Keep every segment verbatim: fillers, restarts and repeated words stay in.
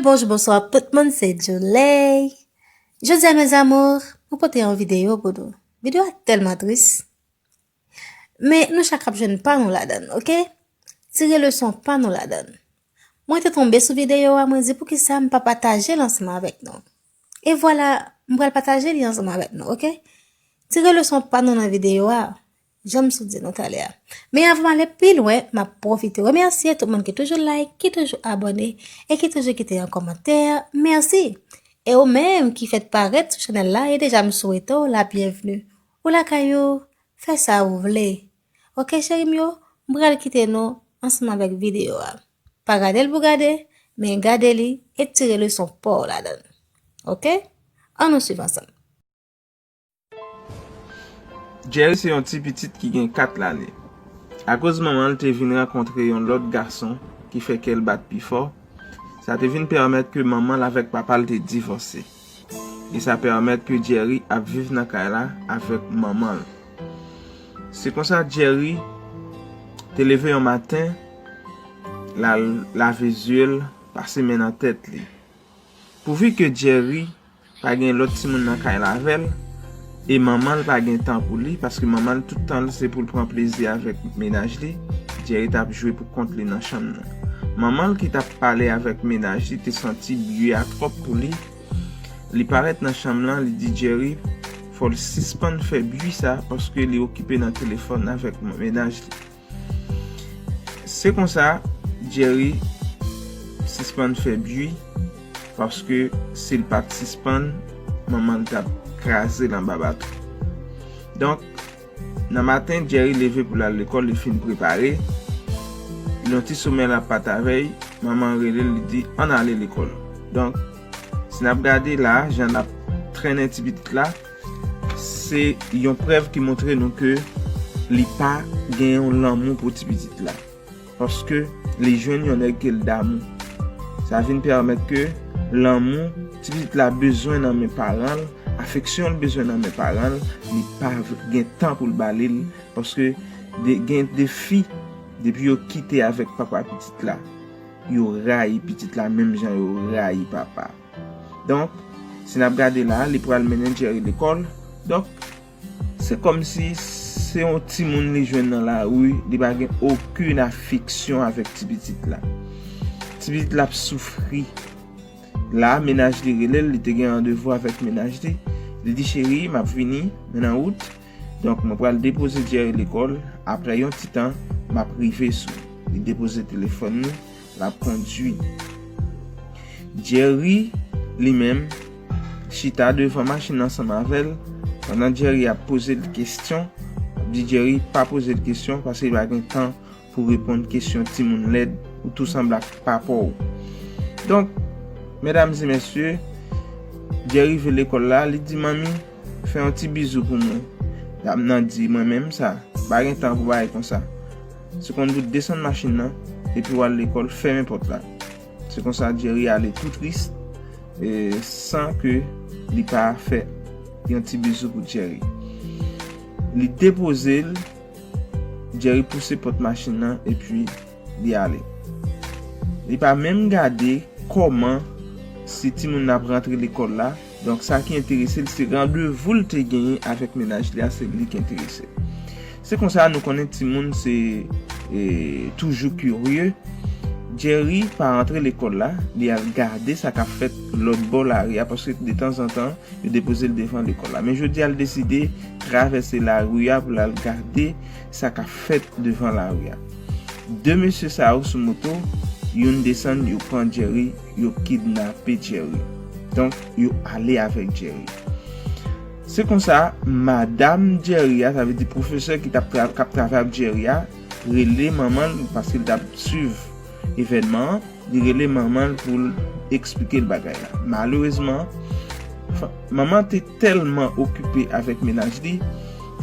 Bonjou, bonswa tout moun, se Djouley. Jodi a, mes amours, mwen pote yon videyo pou nou. Videyo a tèlman tris. Men nou chak ap jwenn pa nou ladan l, oke? Tire leson pa nou ladan l. Mwen te tonbe sou videyo a, mwen di poukisa m pa pataje l ansanm avèk nou. E vwala, m pral pataje li ansanm avèk nou, oke? Tire leson pa nou nan videyo a, jan m sot di nou talè a. Men avan m ale pi lwen, m ap pwofite remèsye tout moun ki toujou like, ki toujou abòne e ki toujou kite yon kòmantè. Mèsi! E ou menm ki fèk parèt sou chanèl la, e deja m swete w la byenvni. Ou lakay ou, fè sa ou vle. Oke, cheri m yo, m pral kite nou ansanm avèk videyo a. Pa gade l pou gade, men gade li e tire leson pa w ladan l. Oke? Ann nou swiv ansanm. Jerry se yon ti pitit ki gen kat lane. Akoz manman l te vin rankontre yon lòt gason ki fè kè l bat pi fò, sa te vin pèmèt ke manman l avèk papa l te divòse. E sa pèmèt ke Jerry ap viv nan kay la avèk manman l. Se konsa Jerry te leve yon maten, l al lave zye l, pase men nan tèt li. Pouvi ke Jerry pa gen lòt timoun nan kay la avè l, e manman l pa gen tan pou li, paske manman l tout tan l se pou l pran plezi avèk mennaj li, Jerry t ap jwe pou kont li nan chanm nan. Manman l ki t ap pale avèk mennaj li te santi bri a twòp pou li. Li parèt nan chanm lan, li di Jerry fò l sispann fè bri sa paske li okipe nan telefòn avèk mennaj li. Se konsa, Jerry sispann fè bri, paske si l pa t sispann, manman l t ap kraze l anba bato. Donk, nan maten, Jerry leve pou l al lekòl, li fin prepare. Li yon ti somèy l ap pataje avè l, manman l rele l, li di, ann ale lekòl. Donk, si n ap gade la, jan l ap trennen ti pitit la, se yon prèv ki montre nou ke li pa gen yon lanmou pou ti pitit la. Paske li jwenn yon nèg ke l damou. Sa vin pèmèt ke lanmou ti pitit la bezwen nan men paran l, afeksyon l bezwen nan men paran l, li pa gen tan pou l ba li l. Paske gen de fi, depi yo kite avèk papa pitit la, yo rayi pitit la menm jan yo rayi papa. Donk, si n ap gade la, li pral mennen Jerry lekòl. Donk, se kòmsi se yon timoun li jwenn nan lari, li pa gen okenn afeksyon avèk ti pitit la. Ti pitit la ap soufri. La, mennaj li rele l, li te gen randevou avèk mennaj li. Li di, cheri, m ap vini, mwen nan wout. Donk, mwen pral depoze Jerry lekòl. Apre yon ti tan, m ap rive sou. Li depoze telefòn li, l ap kondui. Jerry, li menm, chita devan machin nan ansanm avè l. Pandan Jerry ap poze l kesyon, ap di Jerry pa poze l kesyon paske li pa gen tan pou reponn kesyon timoun lèd ou tou sanble ak papa w. Donk, medam e mesye, Jerry rive lekòl la, li di, manmi, fè yon ti bizou pou mwen. Dam nan di, mwen menm sa, pa gen tan pou bagay konsa. Se konn pou desann machin nan, epi w al lekòl, fèmen pòt la. Se konsa Jerry ale tou tris, e, san ke li pa fè yon ti bizou pou Jerry. Li depoze l, Jerry pouse pòt machin nan, epi li ale. Li pa menm gade kòman si timoun nan ap rantre lekòl la. Donk, sa ki enterese l, se randevou l te genyen avèk mennaj li a, se li ki enterese l. Se konsa, nou konnen timoun se, e, toujou kirye. Jerry pa rantre lekòl la, li al gade sa k ap fèt lòt bò lari a, paske detanzantan, yo depoze l devan lekòl la. Men jodi a, l deside travèse lari a pou l al gade sa k ap fèt devan lari a. De mesye sa yo sou moto, youn desann, yo pran Jerry, yo kidnape Jerry. Donk, yo ale avèk Jerry. Se konsa, madanm Jerry a, sa vle di pwofesè ki t ap tra-, k ap travay ak Jerry a, rele manman l, paske l t ap swiv evènman an, li rele manman l pou l eksplike l bagay la. Malerezman, fa-, manman te tèlman okipe avèk mennaj li,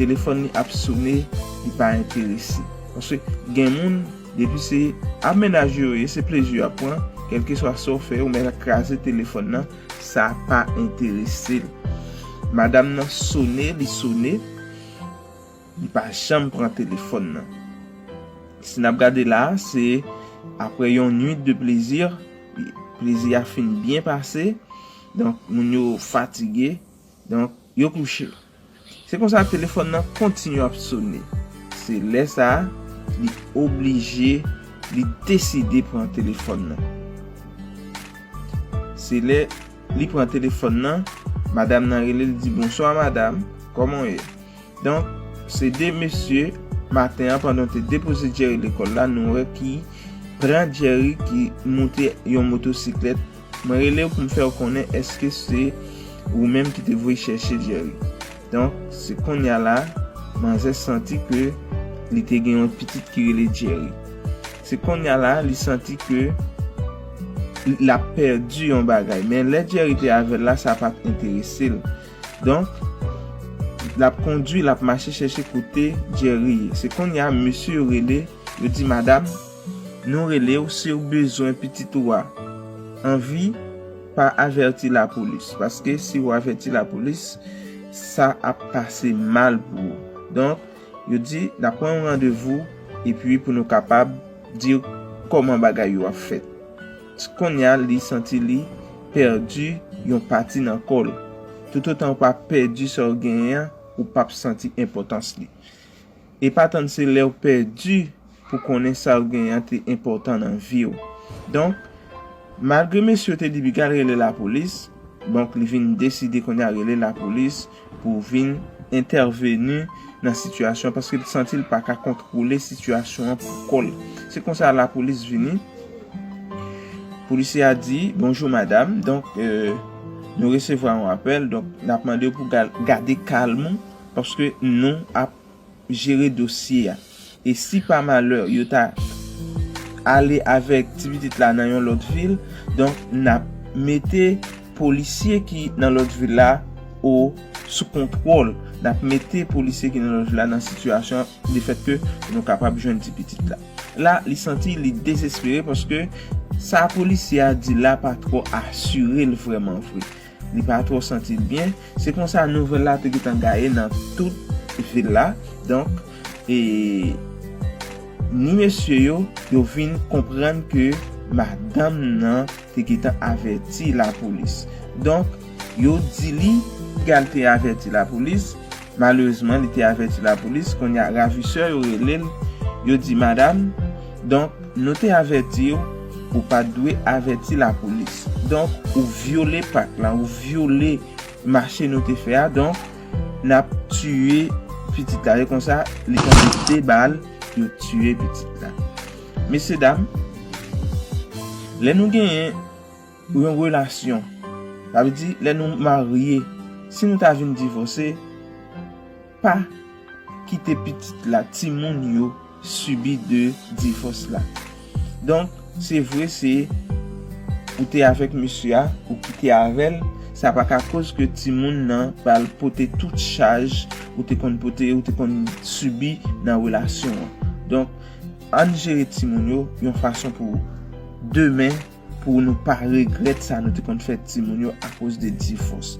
telefòn li ap sone, li pa enterese. Paske gen moun, depi se ap mennaj yo ye, se plezi y ap pran, kèlkeswa sa w fè, ou mèt kraze telefòn nan, sa pa enterese l. Madanm nan sone, li sone, li pa janm pran telefòn nan. Si n ap gade la, se apre yon nuit de plaisir, plezi a fin byen pase. Donk, moun yo fatige. Donk, yo kouche. Se konsa, telefòn nan kontinye ap sone. Se lè sa a, li oblije, li deside pran telefòn nan. Se lè li pran telefòn nan, madanm nan rele, li di, "Bonswa, madanm, kòman w ye?" Donk, se de mesye, maten an, pandan w te depoze Jerry lekòl la, nou wè ki pran Jerry ki moute yon motosiklèt. "Mwen rele w pou m fè w konnen èske se ou menm ki te voye chèche Jerry." Donk, se kounye a la, manzè santi ke li te gen yon pitit ki rele Jerry. Se kounye a la, li santi ke l ap pèdi yon bagay. Men lè Jerry te avè l la, sa pa t enterese l. Donk, l ap kondui, l ap mache chèche kote Jerry ye. Se kounye a, mesye yo rele, yo di, "Madanm, nou rele w, si w bezwen pitit ou a, anvi pa avèti lapolis. Paske si w avèti lapolis, sa ap pase mal pou ou." Donk, yo di, "N ap pran yon randevou, epi pou nou kapab di w kòman bagay yo ap fèt." Kounye a, li santi li pèdi yon pati nan kò l. Toutotan w pa pèdi sa w genyen an, ou p ap santi enpòtans li. E pa tann se lè w pèdi pou konnen sa w genyen an te enpòtan nan vi w. Donk, malgre mesye yo te di Piga al rele lapolis, donk, li vin deside kounye a rele lapolis pou vin entèveni nan sitiyasyon, paske l santi l pa ka kontwole sitiyasyon an pou kò l. Se konsa lapolis vini. Polisye a di, "Bonjou, madanm. Donk, euh, nou resevwa yon apèl. Donk, n ap mande w pou ga-, gade kalm ou, paske nou ap jere dosye a. E si pa malè yo ta ale avèk ti pitit la nan yon lòt vil, donk, n ap mete polisye ki nan lòt vil la o sou kontwòl. N ap mete polisye ki nan lòt vil la nan sitiyasyon de fèt ke nou kapab jwenn ti pitit la." La, li santi li dezespere paske sa polisye a di la pa twò asire l vrèman vre. Li pa twò santi l byen. Se konsa nouvèl la te gentan gaye nan tout vil la. Donk, e, ni mesye yo, yo vin konprann ke madanm nan te gentan avèti lapolis. Donk, yo di li Piga al te avèti lapolis. Malerezman, li te avèti lapolis. Kounye a, ravisè yo rele l. Yo di, "Madanm, donk, nou te avèti w, ou pa t dwe avèti lapolis. Donk, ou vyole pak la, ou vyole mache nou te fè a, donk, n ap tiye pitit la." E konsa, li tande de bal, yo tiye pitit la. Mesye dam, lè nou genyen yon relasyon, sa vle di, lè nou marye, si nou ta vin divòse, pa kite pitit la, timoun yo, sibi de divòs la. Donk, se vre, se ou te avèk mesye a, ou kite avè l, sa pa ka koz ke timoun nan pral pote tout chaj ou te konn pote, ou te konn sibi nan relasyon an. Donk, ann jere timoun yo yon fason pou demen, pou nou pa regrèt sa nou te konn fè timoun yo akoz de divòs.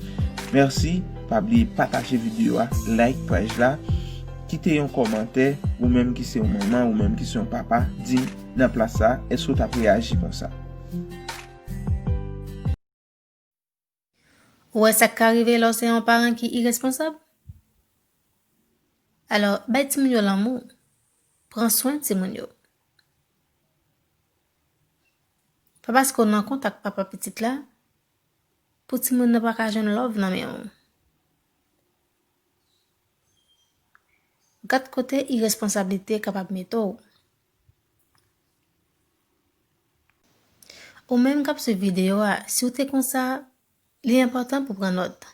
Mèsi, pa bliye pataje videyo a, like paj la, kite yon kòmantè, ou menm ki se yon manman, ou menm ki se yon papa, di m nan plas sa, èske w t ap reyaji konsa? Ou wè sa k ka rive lè w se yon paran ki iresponsab? Alò, bay timoun yo lanmou. Pran swen timoun yo. Pa paske w nan kontak papa pitit la, pou timoun nan pa ka jwenn love nan men w. Gad kote iresponsablite kapab mete w. Ou menm k ap swiv videyo a, si w te konsa, li enpòtan pou pran nòt.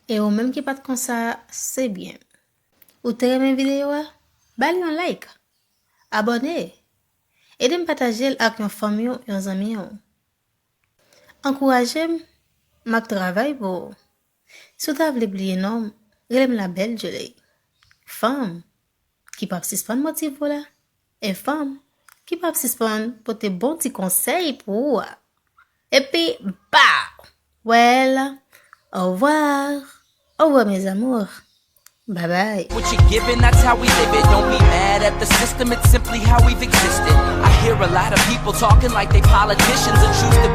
E ou menm ki pa t konsa, se byen. Ou te renmen videyo a? Ba li yon like. Abòne. Ede m pataje l ak yon fanmi w, yon zanmi w. Ankouraje m, m ap travay pou ou. Si w ta vle bliye non m, rele m la Belle Jolie. Fanm ki p ap sispann motive w la, e fanm ki p ap sispann pote bon ti konsèy pou ou a. Epi, ba! Well, au revoir. Au revoir, mes amours. Bye bye. What you giving, that's how we live it. Don't be mad at the system, it's simply how we've existed. I hear a A lot of people talking like they politicians and choose to